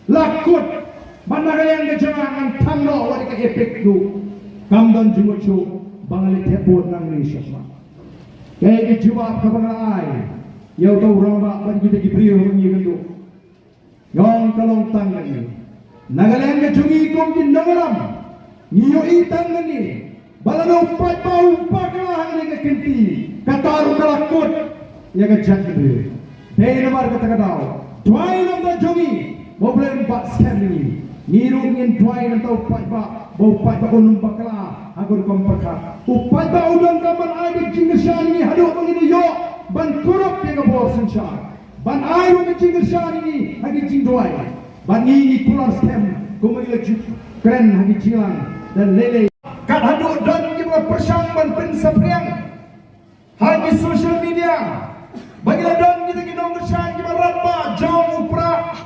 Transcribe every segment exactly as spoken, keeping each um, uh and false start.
La kut, ba na ka liang ka jong nga ngan thang noh wat ïa ka EPIC ruh. Kam don jingmut shuh ba ngan leit thep vote nangne shakhmat. Kaei ka jubab kaba nga la ai ïa uto u rangbah bad kita ki briew ba ngi ïakynduh. Nga ong ka long tang kane. Na ka liang ka jong ngi kum ki nongïalam, ngi ïohi tang kane ba lada u paidbah u bakla hangne ka kynti, kata ruh ka la kut ïa ka jaitbynriew. Dei namar kata ka daw, duwai na ka bynta jong ngi, ba U Blei un bat skhem ïa ngi. Ngi ruh ngin duwai na ka bynta u paidbah, ba u paidbah un ym bakla ha ka rukom pyrkhat. U paidbah u donkam ban ai ka jingkyrshan ïa ngi haduh ba ngin ïoh ban kurup ïa ka bor synshar. Ban ai ruh ka jingkyrshan ïa ngi ha ki jingduwai. Bad ngi ngi kular skhem kumba ngi la ju kren ha ki jingïalang da lei lei. Kat haduh don kiba la pyrshang ban pynsaphriang ha ki social media ba ngi la don kita ki nongkyrshan kiba rangbah jong u Prah,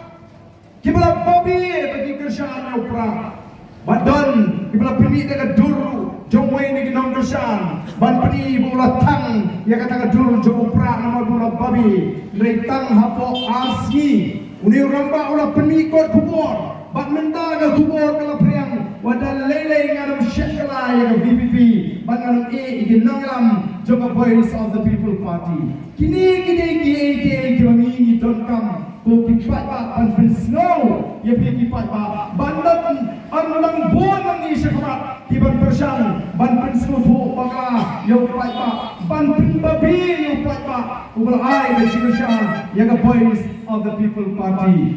kiba la babe ba ki kyrshan ïa u Prah. Bad don kiba la pynmih da ka dur jong uwei na ki nongkyrshan ban pyni ba u la thang ïa kata ka dur jong u Prah namar ba u la babe. Hynrei tang hapoh ar sngi une u rangbah u la pynmih kot khubor, bad mynta ka khubor ka la phriang. Wat da lei lei ngan ym shah kylla ïa ka VPP bad ngan ym ïeh ïa ki nongïalam jong ka Voice of the People Party. Kine ki dei kiei kiei kiba ngi ngi donkam ko ki paidbah ban pynsngew ïa phi ki paidbah. Ban don, ym don bun nangne shakhmat kiban pyrshang ban pynsngewthuh bakla ïa u paidbah, ban pynbabe ïa u paidbah uba la ai ka jingkyrshan ïa ka Voice of the People Party.